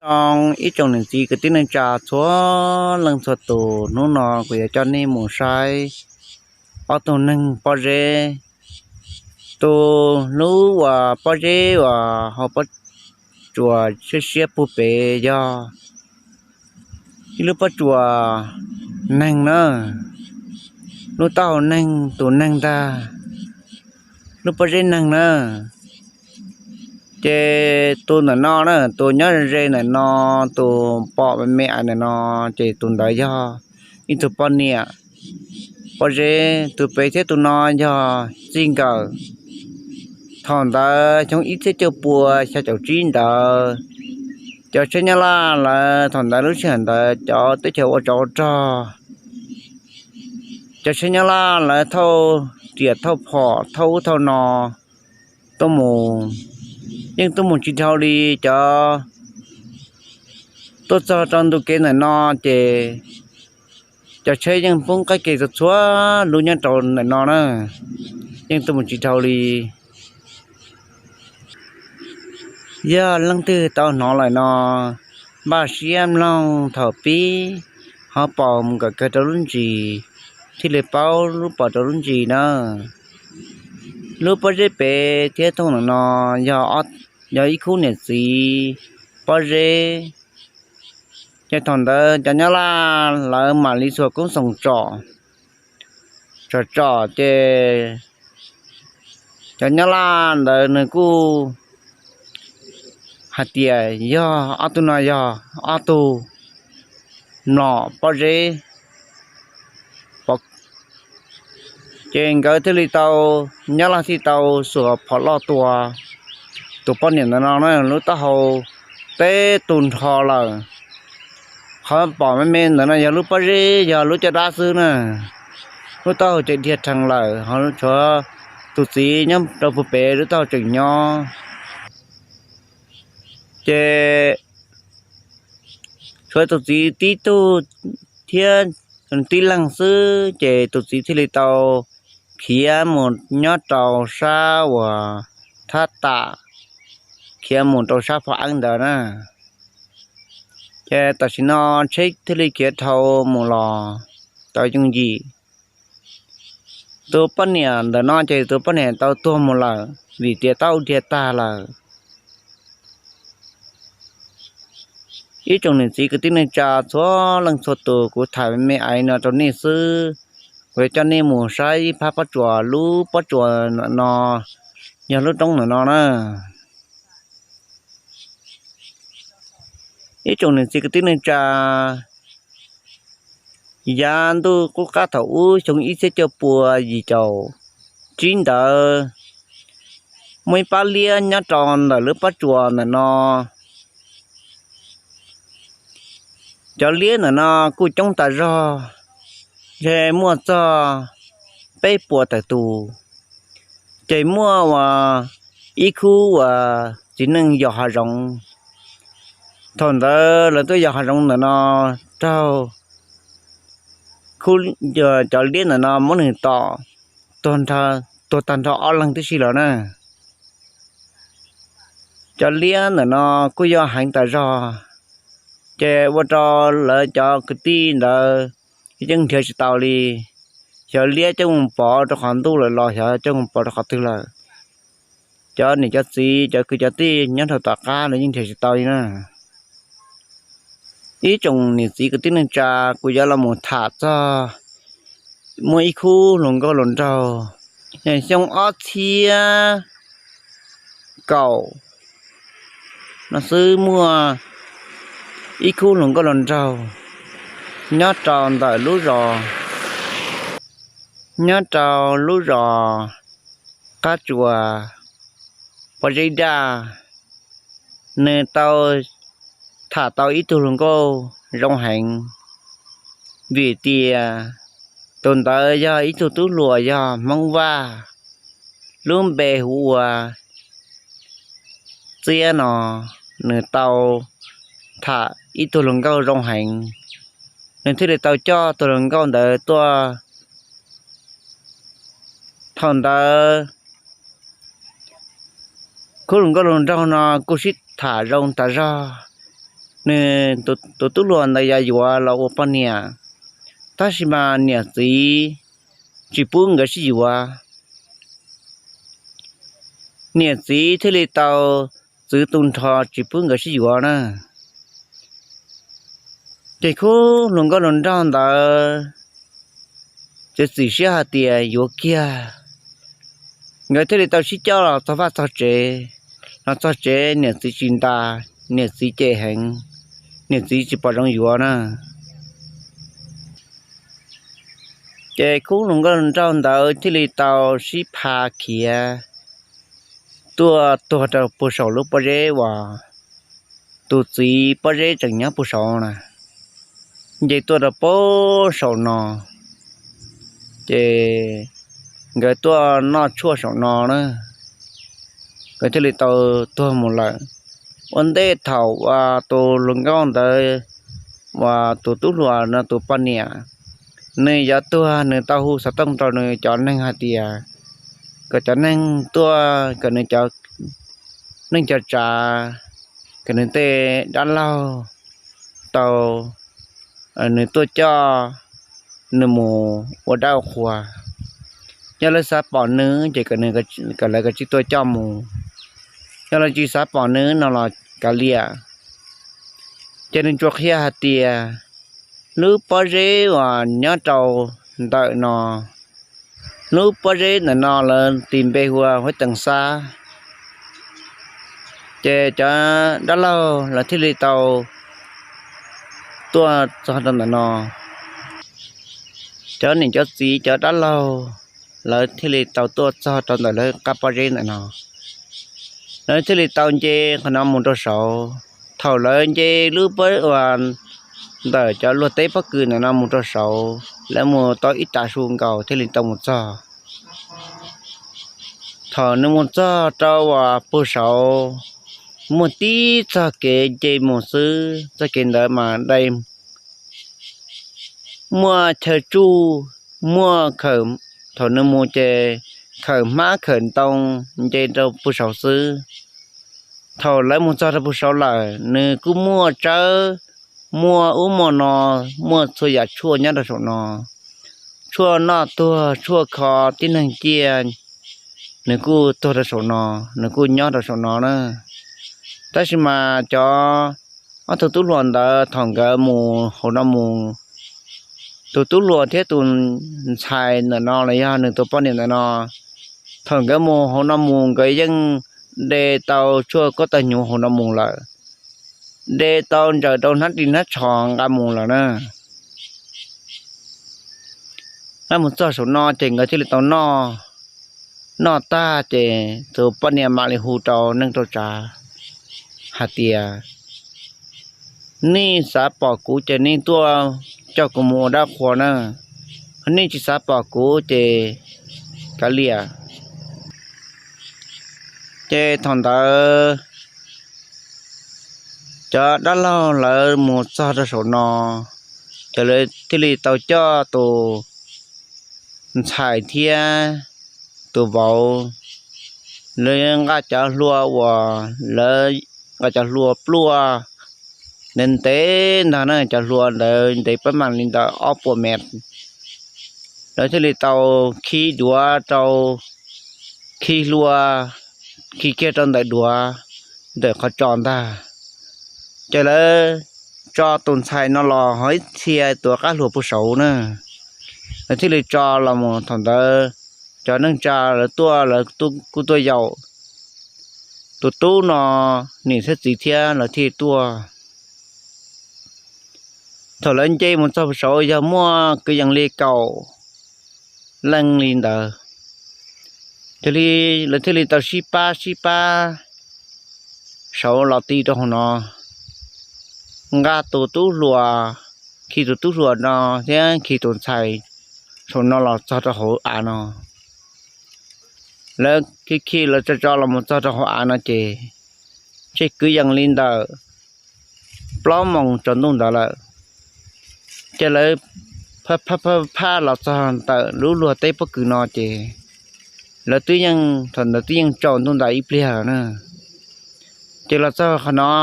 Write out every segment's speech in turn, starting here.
Zoo ib tsoom niam txiv kwv tij neej tsa txhua leej txhua tus, hnub no kuv yuav coj nej mus saib ob tug neeg pob zeb. Tus hlub uas pob zeb uas hauv pob tsuas siab siab puag pem yog ib lub pob tsuas neeg na, lub taub hau neeg, tus neeg ntag, lub pob zeb neeg na. Ces tus ntawm no na, tus nyob ze ntawm no, tus pom me me ais ntawm no, ces tus ntawd yog ib tug poj niam pob zeb. Tus pem thiab tus no yog txij nkawm thaum ntawd xyoo ib txhiab cuaj pua xya caum tsib ntawd, cov tsheb Nyab Laj lawv thaum ntawd lub sij hawm ntawd cov teb chaws ua tsov ua rog, cov tsheb Nyab Laj lawv thauj riam thauj phom thauj ub thauj no tuaj mus, yeej tuaj mus tsis dhau li. Cov tuaj txog rau ntu kev ntawm no ces cov tsheb yeej poob qab ke txhua txhua lub nyob rau ntawm no na, yeej tuaj mus tsis dhau li. Yog leej twg tau hnov lawm no, npaj siab mloog thaum pib ho pom mus kom kawg rau lub ntsis thiaj li paub lub pom rau lub ntsis na. Lub pob zeb pem thiab thooj ntawm no yog, yog ib khub niam txiv pob zeb. Ces thaum ntawd cov Nyab Laj lawv mam li xuas koob xoom tsom, tsom tsom ces cov Nyab Laj ntawd nws kuj hais tias yog ob tug no yog ob tug mlom pob zeb. Ces nkawd thiaj li tau, Nyab Laj thiaj tau xuas phom loj tua tus poj niam ntawd no na, lub taub hau teb tu nrho lawm. Qhov pom me me ntawd no yog lub pob zeb, yog lub caj dab xwb na, lub taub hau ces dhia rhees lawm, ho tshuav tus txiv nyob rau puag pem lub taub hau tseem nyob. Ces tshuav tus txiv tib tug thiab tib leeg xwb, ces tus txiv thiaj li tau khiav mus nyob rau sab uas thab tam, khiav mus rau sab phov eeb ntawd na. Ces tam sim no tsheb thiaj li khiav dhau mus los tau yooj yim. Tus poj niam ntawm no ces tus poj niam tau tuag mus lawm vim tias tau dhia tag lawm. Ib tsoom niam txiv kwv tij neej tsa txhua leej txhua tus, kuv tham me me ais no rau nej xwb. Kuv yuav coj nej mus saib ib phab pob tsuas, lub pob tsuas no yog lub roob ntawm no na. Ib tsoom niam txiv kwv tij neej tsa, yav ntuj qub qab thaum ub xyoo ib txhiab cuaj pua yim caum tsib ntawd, muaj ib pab liab nyob rau ntawm lub pob tsuas ntawm no. Cov liab ntawm no kuj coob tas zog, ntshe muaj txog peb puas tawm tus. Ces muaj uas ib khub uas txiv neej yos hav zoov. Thaum ntawd lawv tuaj yos hav zoov ntawm no raug cov liab ntawm no muab nws tom tuag tag nrho ob leeg tib si lawm na. Cov liab ntawm no kuj yog heev tas zog, ces ua rau lawv cov kwv tij ntawd yeej nrhiav tsis tau li. Xyov liab coj mus pov rau qhov ntuj lawm los xyov coj mus pov rau qhov twg lawm. Cov niam cov txiv cov kwv cov tij nyob rau tom qab lawv yeej nrhiav tsis tau li na. Ib tsoom niam txiv kwv tij neej tsa, kuv yuav los mus tham txog muaj ib khub hluas nkauj hluas nraug. Xyoo ob txhiab kaum no xwb muaj ib khub hluas nkauj hluas nraug nyob rau ntawm lub zos, nyob rau lub zos Qab Tsuas, pob zeb daj. Nws tau tham tau ib tug hluas nkauj zoo heev, vim tias tus ntawd yog ib tug tub hluas yog Hmoob Vaj, lub npe hu ua Txiab no. Nws tau tham ib tug hluas nkauj zoo heev, nws thiaj li tau coj tus hluas nkauj ntawd tuaj. Thaum ntawd khub hluas nkauj hluas nraug no kuj sib tham zoo tas zog, nws, tus tub hluas ntawd yuav yuav los ua poj niam, tab sis mas niam txiv tsis pub nkawd sib yuav. Niam txiv thiaj li tau txwv tu nrho tsis pub nkawd sib yuav na. Ces khub hluas nkauj hluas nraug ntawd txiav txim siab hais tias yuav kiag. Nkawd thiaj li tau sib coj los txog vaj txog tsev, los txog tsev niam txiv tsis ntas, niam txiv cem heev, niam txiv tsis pom zoo yuav na. Ces khub hluas nkauj hluas nraug ntawd thiaj li tau sib pha khiav tuaj tuag rau puag saum lub pob zeb uas tus txiv pob zeb tseem nyob puag saud na, nce tuaj rau puag saum no. Ces nkawd tuaj noj tshuaj saum no na, nkawd thiaj li tau tuag mus lawm. Ua ntej thaum uas tus hluas nkauj ntawd, uas tus tub hluas no tus poj niam, nws yuav tuag nws tau hu xov tooj rau nws cov neeg hais tias kom cov neeg tuaj, kom nws cov neej cov tsav, kom nws tej dab laug tau, nws tuaj coj nws mus ua dab ua qhua. Yog lawv xav pom nws ces kom lawv kav tsij tuaj coj mus, yog lawv tsis xav pom nws no los kav liam. Ces nws tsuas qhia hais tias lub pob zeb uas nyob rau ntawm no, lub pob zeb ntawm no lawv tis npe hu ua Huab Teem Xab. Ces cov dab laug lawv thiaj li tau tuaj txog rau ntawm no, cov niam cov txiv cov dab laug lawv thiaj li tau tuaj txog rau ntawm lawv qab pob zeb ntawm no. Lawv thiaj li tau nce qhov no mus rau saud. Thaum lawv nce lub pob ua ntawm cov luag teb pob kws ntawm no mus rau saud, lawv mus tau ib tav su nkaus thiaj li tau mus txog. Thaum nws mus txog rau uas puag saud, muaj tib txoj kev nce mus xwb, txoj kev ntawd mas dai, muaj chaw tsuj, muaj khawm, thaum nws mus ces khawm hmab khawm ntoo nce rau puag saud xwb. Thaum lawv mus txog rau puag saud lawm, nws kuj muaj tsawb, muaj ub muaj no, muaj txhua yam tshuaj nyob rau saum no. Tshuaj noj tuag, tshuaj kho tib neeg ciaj, nws kuj tuag rau saum no, nws kuj nyob rau saum no na. Tab sis mas cov ob tug tub hluas ntawd thaum nkawd mus hauv no mus, tus tub hluas thiab tus ntxhais ntawm no los yog nws tus poj niam ntawm no, thaum nkawd mus hauv no mus nkawd yeej de tau tshuaj kub tawg hnyuv hauv no mus lawm, de tau ntsaws rau hnab ris hnab tsho nqa mus lawm na. Nqa mus txog saum no ces nkawd thiaj li tau noj. Noj tag ces tus poj niam mam li hu rau neej rau tsav hais tias, nej xav pom kuv ces nej tuaj coj kuv mus ua dab qhua na, nej tsis xav pom kuv ces kav liam. Ces thaum ntawd cov dab laug lawv mus txog rau saum no, ces lawv thiaj li tau coj tus ntxhais thiab tus vauv, lawv nqa cov hlua uas, lawv nqa cov hlua pluaj ntev ntev ntag na, cov hlua ntawd ntev pab mam li ntawm ob puas mev. Lawv thiaj li tau khi duav rau, khi hlua, khi kiag rau ntawm duav, ntawm qhov tsos ntag. Ces lawv tso tus ntxhais no los ho ib txhia tuav qab hlua puag saud na. Lawv thiaj li tso los mus thaum ntawd, cov neej tsa lawv tuaj lawv kuj tuaj yaum tus tub no niam thiab txiv thiab lawv thiaj tuaj. Thaum lawv nce mus txog puag saud yog muaj kwv yees li kaum leej li ntawd, ces lawv thiaj li tau sib pab sib pab saud los ti rau hauv no, nqa tus tub hluas, khi tus tub hluas no thiab khi tus ntxhais saum no los txog rau hauv av no. Lawv khi khi lawv tso tso los mus txog rau hauv av no ces ntshe kwv yees li ntawm plaub moos tsaus ntuj ntawd lawm. Ces lawv phaj phaj phaj los txog ntawm lub luag teb pob kws no ces lawv twb yeej, thaum ntawd twb yeej tsaus ntuj ntawd ib pliag lawm na. Ces los txog qhov no,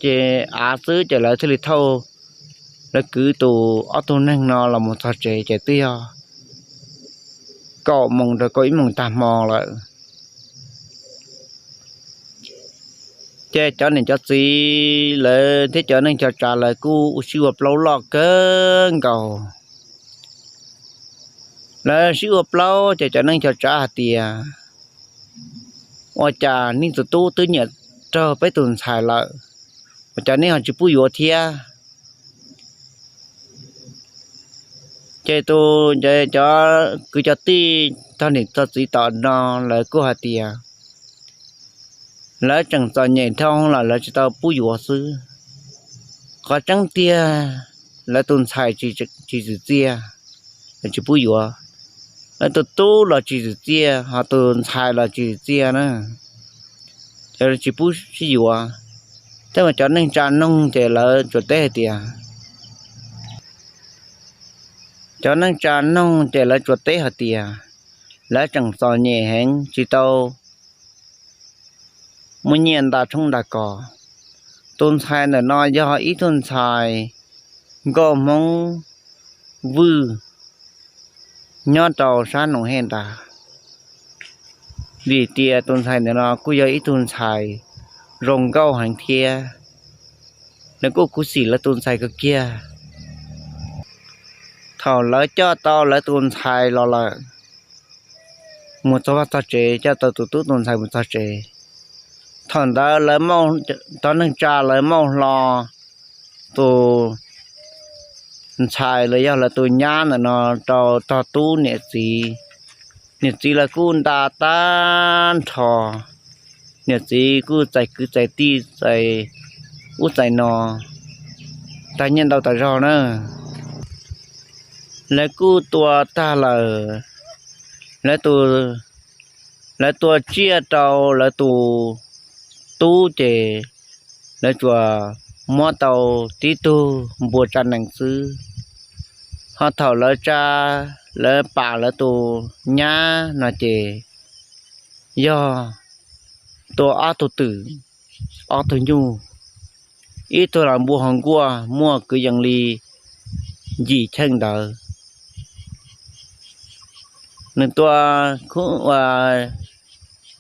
ces av xwb ces lawv thiaj li thauj, lawv kwv tus ob tug neeg no los mus txog tsev ces twb yog kaum moos rau kaum ib moos tag hmo lawm. Ces cov niam cov txiv lawv thiab cov neej cov tsav lawv kuj ua sib ua plaub loj kawg nkaus. Lawv sib ua plaub ces cov neej cov tsav hais tias, ua cas nej tus tub twb nyiam raug peb tus ntxhais lawm, ua cas nej ho tsis pub yuav thiab? Ces tus, cov kwv cov tij tog niam tog txiv tom no lawv kuj hais tias, lawv tseem txom nyem dhau los lawv tsis tau pub yuav xwb. Qhov tseeb tiag, lawv tus ntxhais tsis txim txiaj, lawv tsis pub yuav. Lawv tus tub los tsis txim txiaj, ho tus ntxhais los tsis txim txiaj na, ces lawv tsis pub sib yuav. Thiab mas cov neej tsa noog ces lawv tsuas teb hais tias, cov neej tsa noog ces lawv tsuas teb hais tias, lawv tseem txom nyem heev tsis tau muaj nyiaj nta tshoob nta kos. Tus ntxhais ntawm no yog ib tug ntxhais nkauj Hmoob Vwj nyob rau sab Noom Hej nrad, vim tias tus ntxhais ntawm no kuj yog ib tug ntxhais zoo nkauj heev thiab, lawv kuj khuv xim lawv tus ntxhais kawg kiag. Thaum lawv coj tau lawv tus ntxhais los lawm, mus txog vaj txog tsev, coj tau tus tub tus ntxhais mus txog tsev, thaum ntawd lawv, cov neej tsa lawv muab hlo tus ntxhais los yog lawv tus nyab ntawm no rau tog tub niam txiv. Niam txiv lawv kuj nta tag nrho, niam txiv kuj txais kwv txais tij txais ub txais no, tag nyiaj ntau tas zog na. Lawv kuj tua tag lawm, lawv tua tsiaj rau lawv tus tub ces lawv tsuas muab tau tib tug npua tsa nees xwb. Ho thaum lawv tsa, lawv pam lawv tus nyab no ces yog tua ob tug twm, ob tug nyuj, ib tug los npua hauv nkuaj muaj kwv yees li yim cheej ntawd. Nws tua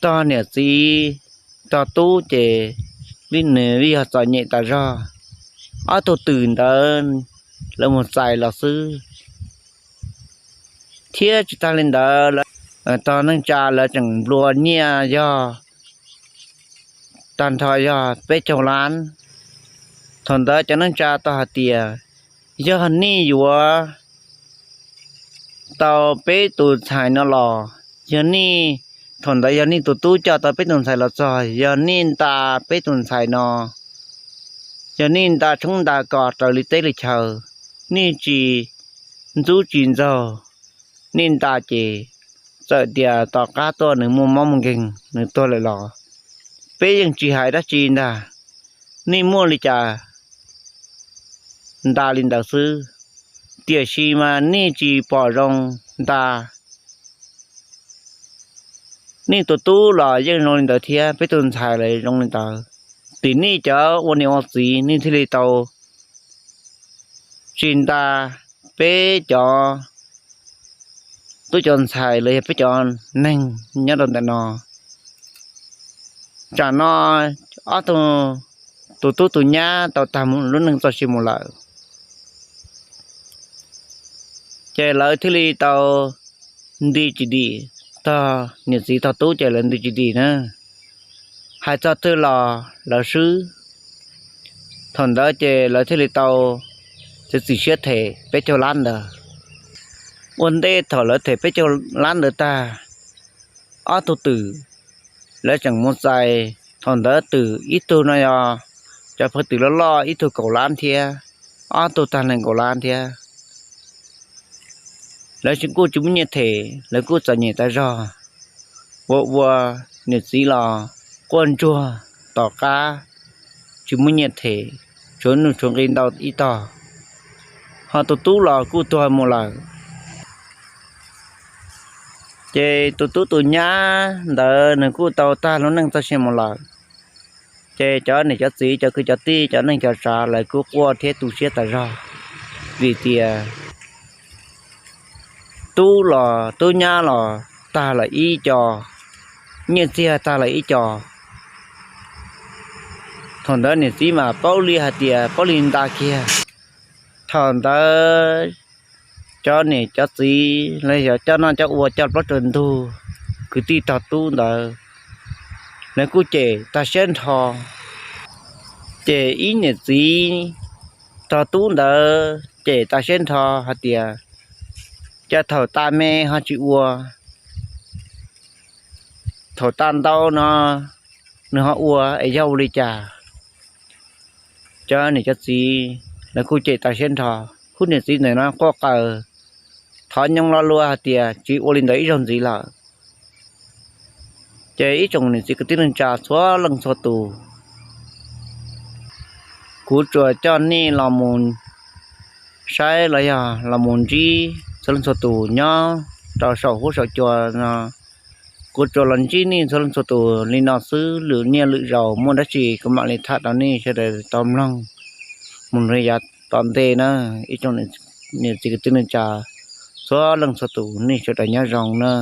tog niam txiv tog tub ces nws vij yog txom nyem tas zog. Ob tug twm ntawd lawv mus txais los xwb. Thiab tsis tag li ntawd, tog neej tsa lawv tseem nplua nyiaj yog tag nrho yog peb caug lab. Thaum ntawd cov neej tsa tau hais tias, yog nej yuav tau peb tus ntxhais no los, yog nej, thaum ntawd yog nej tus tub coj tau peb tus ntxhais los txog, yog nej nta peb tus ntxhais no, yog nej nta tshoob nta kos raws li teb li chaw, nej tsis ntxub tsis ntxaug, nej nta ces txawm tias tom qab tuaj nws muaj mob muaj nkeeg nws tuag lawm los peb yeej tsis hais dab tsi ntag. Nej muaj li cas nta li ntawd xwb, tiam sis mas nej tsis pom zoo nta. Nej tus tub los yeej zoo li ntawd thiab, peb tus ntxhais los zoo li ntawd, tim nej cov ua niam ua txiv nej thiaj li tau tsis nta peb cov tub cov ntxhais los yog peb cov neeg nyob rau ntawm no. Tsam no ob tug, tus tub tus nyab tau tag lub neej txoj sia mus lawm, ces lawv thiaj li tau nti tsis dim, tog niam txiv tog tub ces lawv nti tsis dim na. Hais txog twg los lawv swb. Thaum ntawd ces lawv thiaj li tau txiav txim siab them peb caug lab ntawd. Ua ntej thaum lawv them peb caug lab ntawd tag, ob tug twm lawv tseem mus txais, thaum ntawd twm ib tug no yog cov phaw twm loj loj ib tug kaum lab thiab, ob tug tag nees nkaum lab thiab. Lawv kuj tsis muaj nyiaj them, lawv kuj txom nyem tas zog, ua ua niam txiv los quaj ntsuag tom qab, tsis muaj nyiaj them, tshuav nuj tshuav nqi ntau ib tog, ho tus tub los kuj tuag mus lawm. Ces tus tub tus nyab ntawd nws kuj tau tag lub neej txoj sia mus lawm. Ces cov niam cov txiv, cov kwv cov tij, cov neej cov tsav lawv kuj quaj thiab tu siab tas zog, vim tias tub los tub nyab los tag lawm ib co, nyiaj txiag tag lawm ib co. Thaum ntawd niam txiv mas paub li hais tias paub li nta kiag. Thaum ntawd cov niam cov txiv los yog coj noj coj ua coj plaub coj ntug, kwv tij tog tub ntawd, lawv kuj cem tag siab nrho. Ces ib niam txiv tog tub ntawd cem tag siab nrho hais tias, cas thaum tas me ho tsis ua, thaum tas ntau no nws ho ua es yog ua li cas? Cov niam cov txiv lawv kuj cem tag siab nrho. Khub niam txiv ntawm no quaj qw thov nyooj lo lus hais tias tsis ua li ntawd ib zaug ntxiv lawm. Ces ib tsoom niam txiv kwv tij neej tsa txhua leej txhua tus, kuv tsuas coj nej los mus saib los yog los mus ntsib txhua leej txhua tus nyob rau saum huab saum cua no. Kuv tsuas los ntsib nej txhua leej txhua tus li no xwb, lwm niaj lwm zaus muaj dab tsi kuv mam li tham rau nej sawv daws tau mloog mus rau yav tom ntej na. Ib tsoom niam txiv kwv tij neej tsa txhua leej txhua tus, nej sawv daws nyob zoo na.